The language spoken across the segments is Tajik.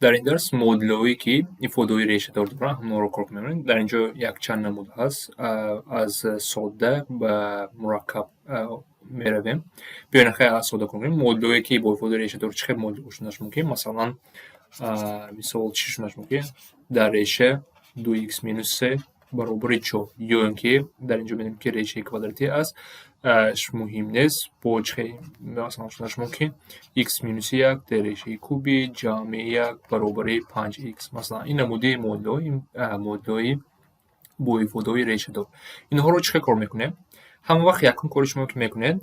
Дар ин дарс модулҳое, ки ифодаҳои решадор доранд, ҳамонро кор мекунем. Дар ин ҷо якчанд намуд ҳаст. Аз содда ба мураккаб меравем. Биёед, хеле аз содда кор кунем. Модулҳое, ки бо ифодаи решадор, чӣ хел модул шуданаш мумкин? Масалан, мисол, чӣ шуданаш мумкин? Дар реша 2 х минус се баробари чор, ё ин ки дар ин ҷо мебинем, ки решаи квадратӣ аст, муҳим нест, бо чӣ хел масалан шуданаш мумкин? Х минуси як дар решаи куби ҷамъи як баробари панҷ х. Масалан, ин намуди модулҳо, ин модулҳои бо ифодаҳои решадор. Инҳоро чӣ хел кор мекунем? Ҳама вақт якум кори шумо, ки мекунед,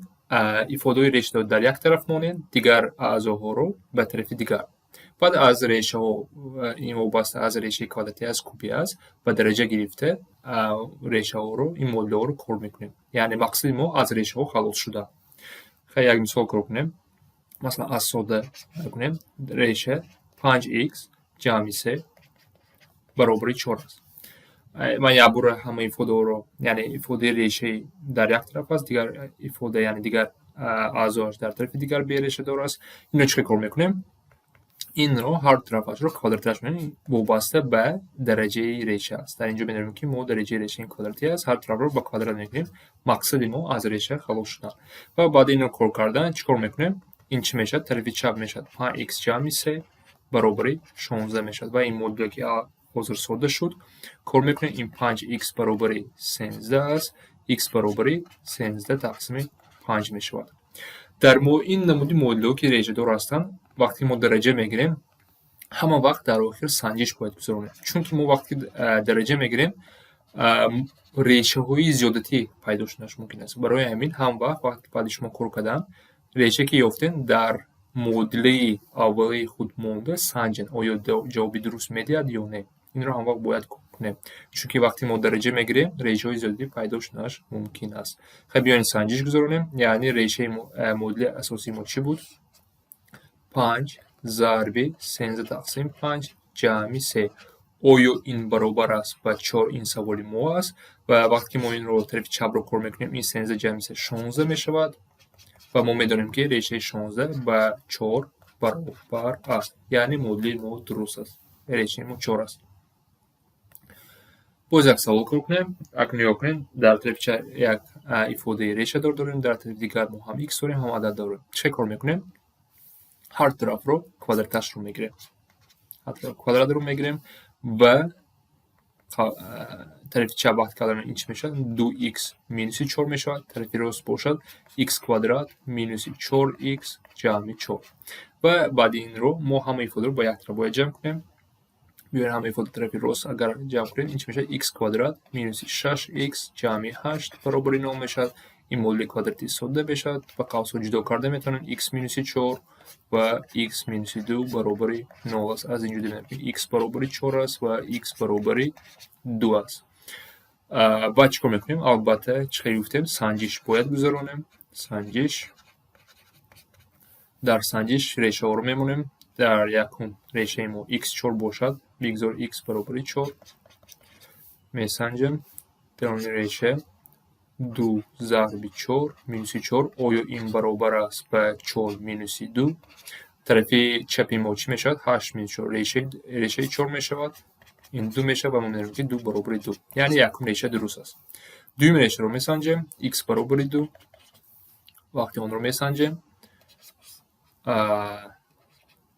ифодаҳои решадор дар як тараф монед, дигар аъзоҳоро ба тарафи дигар. Баъд аз решаҳо, ин вобаста аз решаи квадратӣ аст, кубӣ аст, ба дараҷа гирифта решаҳоро, ин модулҳоро кор мекунем. Яъне мақсади мо аз решаҳо халос шудан. Хеле як мисол кор кунем. Масалан, аз содда кунем: реша панҷ х ҷамъи се баробари чор аст. Ман якбора ҳама ифодаҳоро, яъне ифодаи решаи дар як тараф аст, дигар ифода, яъне дигар аъзоаш дар тарафи дигар берешадор аст. Инро чӣ хел кор мекунем? Инро ҳар тарафашро квадраташ мекунем, вобаста ба дараҷаи реша аст. Дар ин ҷо медонем, ки мо дараҷаи реша ин квадратӣ аст, ҳар тарафро ба квадрат мекунем. Мақсади мо аз реша халос шудан. Ва баъди инро кор кардан чӣ кор мекунем? Ин чӣ мешавад? Тарафи чап мешавад панҷ х ҷамъи се баробари 16 мешавад. Ва ин модуле, ки ҳозир содда шуд, кор мекунем. Ин панҷ х баробари 13 аст, х баробари 13 тақсими панҷ мешавад. Дар ин намуди модулҳо, ки решадор ҳастанд, вақте мо дараҷа мегирем, ҳама вақт дар охир санҷиш бояд гузаронем, чунки мо вақте ки дараҷа мегирем, решаҳои зиёдатӣ пайдо шуданаш мумкин аст. Барои ҳамин ҳам вақт, вақте баъди шумо кор кардан, реша ки ёфтем, дар муодилаи аввалии худ монда санҷанд, оё ҷавоби дуруст медиҳад ё не. Инро ҳамвақт бояд кунем, чунки вақте мо дараҷа мегирем, решаҳои зиёдатӣ пайдо шуданаш мумкин аст. Хай, биёед, санҷиш гузаронем. Яъне решаи муодилаи асосии мо чӣ буд? Панҷ зарби 13 тақсим панҷ ҷамъи се, оё ин баробар аст ба чор? Ин саволи мо аст. Ва вақте ки мо инро тарафи чапро кор мекунем, ин 13 ҷамъи се 16 мешавад ва мо медонем, ки решаи 16 ба чор баробар аст. Яъне муодилаи мо дуруст аст, решаи мо чор аст. Боз як савол кор кунем. Акнун нигоҳ кунем: дар тарафи чап як ифодаи решадор дорем, дар тарафи дигар мо ҳам х дорем, ҳам адад дорем. Чӣ кор мекунем? Ҳар тарафро квадраташро мегирем, ҳар тараф квадратро мегирем ва тарафи чап вақти кардам, ин чӣ мешавад? Ду х минуси чор мешавад. Тарафи рост бошад, х квадрат минуси чор х ҷамъи чор. Ва баъди инро мо ҳама ифодаро ба як тараф бояд ҷамъ кунем. Биёед, ҳама ифода тарафи рост агар ҷамъ кунем, ин чӣ мешавад? Х квадрат минуси шаш х ҷамъи ҳашт баробари нол мешавад. Ин модули квадратии содда мешавад, ба қавсҳо ҷудо карда метавонем: х минуси чор ва х минуси ду баробари нол аст. Аз ин ҷо дидем, ки х баробари чор аст ва х баробари ду аст. Баъд чӣ кор мекунем? Албатта, чӣ хел гуфтем, санҷиш бояд гузаронем. Санҷиш: дар санҷиш решаҳоро мемонем. Дар якум решаи мо х чор бошад, бигзор х баробари чор. Месанҷем: даруни реша ду зарби чор минуси чор, оё ин баробар аст ба чор минуси ду? Тарафи чапи мо чӣ мешавад? Ҳашт минус чор решаи чор мешавад, ин ду мешавад ва мо медонем, ки ду баробари ду. Яъне якум реша дуруст аст. Дуюм решаро месанҷем: х баробари ду. Вақте онро месанҷем,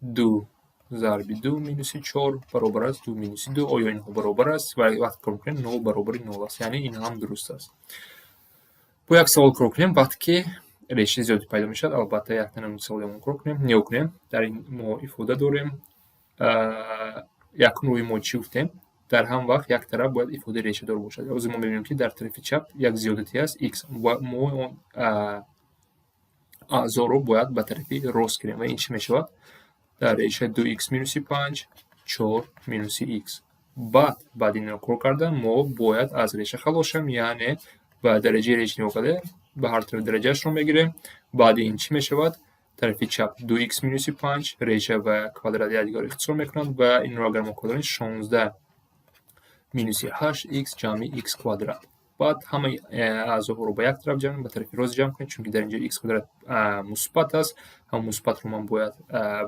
ду зарби ду минуси чор баробар аст ду минуси ду, оё инҳо баробар аст? Ва вақте кор мекунем, нол баробари нол аст, яъне ин ҳам дуруст аст. Бо як савол кор кунем. Вақте ки решаи зиёдӣ пайдо мешавад, албатта, якта намуди саволи он кор кунем. Нигоҳ кунем: дар ин мо ифода дорем. Якум рӯи мо чӣ гуфтем? Дар ҳам вақт як тараф бояд ифодаи решадор бошад. Ҳозир мо мебинем, ки дар тарафи чап як зиёдатӣ аст, х. Мо он аъзоро бояд ба тарафи рост гирем. Ва ин чӣ мешавад? Дар реша ду х минуси панҷ, чор минуси х. Баъд баъди инро кор кардан, мо бояд аз реша халос шавем, яъне ба дараҷаи реша нигоҳ карда, ба ҳар тараф дараҷаашро мегирем. Баъди ин чӣ мешавад? Тарафи чап ду х минуси панҷ, реша ва квадрат якдигарро ихтисор мекунанд. Ва инро агар мо квадрат, 16 минуси ҳашт х ҷамъи х квадрат. Баъд ҳамаи аъзоҳоро ба як тараф ҷамъ, ба тарафи рост ҷамъ кунед, чунки дар инҷо x квадрат мусбат аст. Ҳамон мусбатро ман бояд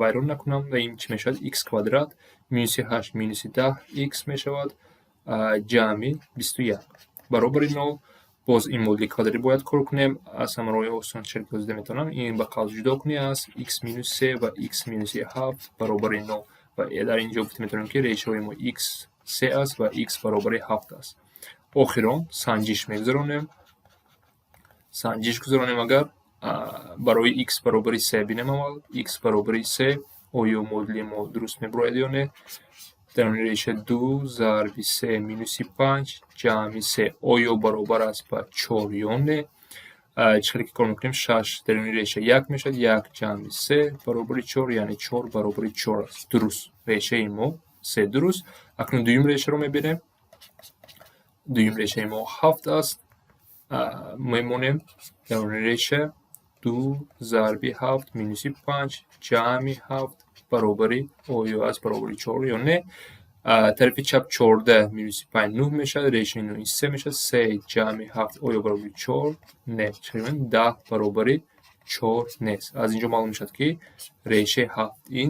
вайрон накунам. Ва ин чӣ мешавад? X квадрат минуси ҳашт минуси 10 x мешавад, ҷамъи 21 баробари нол. Боз ин модули квадратӣ бояд кор кунем. Аз ҳама роҳи осон шарики ҳозира метавонам ин ба қавс ҷудо кунӣ аст: x минус се ва x минуси ҳафт баробари нол. Ва дар ин ҷо гуфта метавонем, ки решаҳои мо x се аст ва x баробари ҳафт аст. Охирон санҷиш мегузаронем. Санҷиш гузаронем, агар барои x баробари се бинем аввал, x баробари се, оё модули мо дуруст мебарояд ё не. Дар он реша ду зарби се минуси панҷ ҷамъи се оё баробар аст ба чор ё не? Чӣ хеле ки кор мекунем, шаш дар ин реша як мешавад, як ҷамъи се баробари чор, яъне чор баробари чор аст. Дуруст, решаи мо се дуруст. Акнун дуюм решаро мебинем. Дуюм решаи мо ҳафт аст. Мемонем дар он реша ду зарби ҳафт минуси панҷ ҷамъи ҳафт баробари оё аст баробари чор ё не? Тарафи чап 14 минуси панҷ нӯҳ мешавад, решаи нӯҳ се мешавад, се ҷамъи ҳафт оё баробари чор? Не, 10 баробари чор нест. Аз инҷо маълум мешавад, ки решаи ҳафт, ин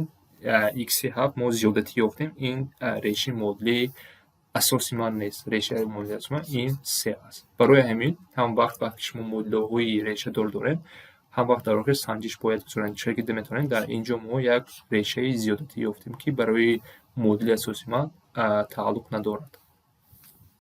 икси ҳафт мо зиёдатӣ ёфтем, ин решаи модулии асоси ман нест. Решаи модули асоси ман ин се аст. Барои ҳамин ҳам вақт, вақте ки шумо модулҳои решадор доред, ҳам вақт дар охир санҷиш бояд гузаронед. Чиро ки метавонем, дар ин ҷо мо як решаи зиёдатӣ ёфтем, ки барои модули асоси ман тааллуқ надорад.